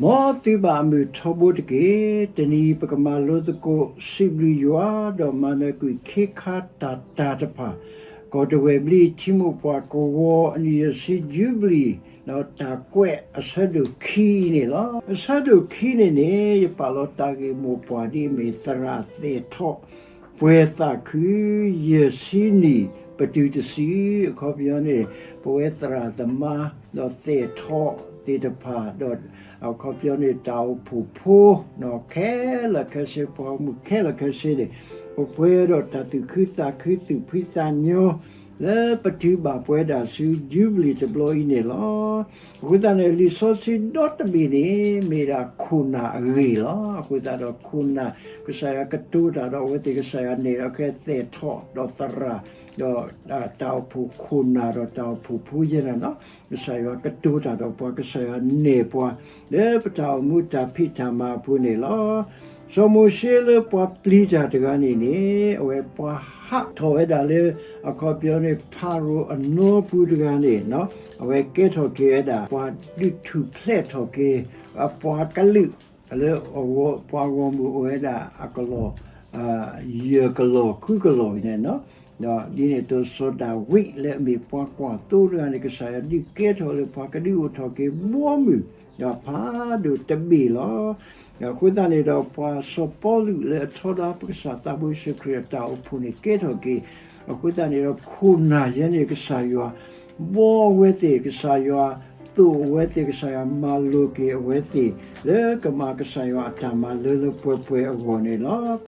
မ်သုဘၣ်အမုာ်ထီဘိတက့ၢ်. တနံၤအံၤပကမၤလိသကိး စံးဘျုးယွၤ ဒီးမၤနၢၤကွံာ်ခ့ခါတၢ်တၢ်တဖၣ်, ကီၢ်တဝဲၢ်ဘျံး ထံမိၢ်ပှၢ်ကဝီၤ အနံၣ်ယဲၢ်ဆံ ယူဘလံၤ ဒီးတၢ်ကွဲးအဆၢဒိၣ်ခံအံၤန့ၣ်လီၤ. အဆၢဒိၣ်ခံန့ၣ်န့ၣ် ယပာ်လီၤတၢ်ဂ့ၢ်မိၢ်ပှၢ်ဒ်အမ့ၢ် သရၣ်သဲးထီၣ် ပှဲၤသးခု ယဲၢ်ဆံနံၣ်ပတုၤတဆံ, အခီပညီန့ၣ် ပဝဲသရၣ်သမါ ဒီးသဲးထီၣ်သ့ၣ်တဖၣ် ဒီးအခီပညီန့ၣ် တၢ်အိၣ်ဖှိၣ်ဖိ ခဲလၢာ်ခဲဆ့ ပှၤဂီၢ်မုၢ်ခဲလၢာ်ခဲဆ့န့ၣ် ပပှဲၤဒီးတၢ်သူၣ်ခုသးခု သူၣ်ဖှံသးညီ လၢပတုၤဘၣ်ပဝဲဒၣ်ဆူ ယူဘလံၤတဘျီအံၤန့ၣ်လီၤ. အဃိသတးန့ၣ် လံာ်စီဆှံဒီတဘ့ၣ်န့ၣ် မ့ၢ်ဒၣ်ခိၣ်နၢ်အဂ့ၢ်လီၤ. အဃိသတးဒီးခိၣ်နၢ် ကစၢ်ယွၤကတိၤတၢ်ဒီးအဝဲသ့ၣ် ကစၢ်ယွၤနဲၣ်ဒီးခဲသဲးထီၣ်ဒီးသရၣ် ဒီးတၢ်အိၣ်ဖှိၣ်ခိၣ်နၢ်ဒီးတၢ်အိၣ်ဖှိၣ်ဖိယဲန့ၣ်လီၤ. ကစၢ်ယွၤကတိၤတၢ်ဒီးပှၤ ကစၢ်ယွၤနဲၣ်ပှၤ လၢပတၢ်အိၣ်မူတၢ်ဖံးတၢ်မၤအပူၤန့ၣ်လီၤ. စီၤမိၤၡ့လၢပှၤပျံၤတၢ်တဂၤန့ၣ်န့ၣ် အဝဲပှၤဟးထီၣ်ဝဲဒၣ်လၢ အခီပညီန့ၣ် ဖၤရိၤအနီပူၤတဂၤန့ၣ် အဝဲကဲထီၣ်က့ၤဝဲဒၣ် ပှၤဒုးထူၣ်ဖျဲးထီၣ်က့ၤ အပှၤကလုာ် လၢပှၤဂီၢ်မုၢ်အိၣ်ဝဲဒၣ်အကလီၢ် ယဲၢ်ကလီၢ်ဃုကလီၢ်အံၤန့ၣ်လီၤ. ဒီးဒ်န့ၣ်အသိး စီၤဒၤဝံးလၢအမ့ၢ်ပှၤကွၢ်သိတဂၤန့ၣ် ကစၢ်ယွၤဒုးကဲထီၣ်လၢပှၤကဒုးအိၣ်ထီၣ်က့ၤဘီမုၢ် ဒီးဖးဒိၣ်တဘ့ၣ်လီၤ. အဃိသတးန့ၣ်ဒီး ပှၤစီၤပီလူးလၢအထီဒါပကစၢ်သးဘိယ့ၣ်ၡူးခရံာ်အတၢ်အိၣ်ဖှိၣ်န့ၣ်ကဲထီၣ်က့ၤ, အဃိသတးန့ၣ်ဒီး ခိၣ်နၢ်ယဲန့ၣ် ကစၢ်ယွၤဘှီအဝဲသ့ၣ်, ကစၢ်ယွၤသိၣ်အဝဲသ့ၣ်, ကစၢ်ယွၤမၤလိာ်က့ၤအဝဲသ့ၣ် လၢကမၤကစၢ်ယွၤအတၢ်မၤလၢလၢပှဲၤပှဲၤအဂီၢ်န့ၣ်လီၤ.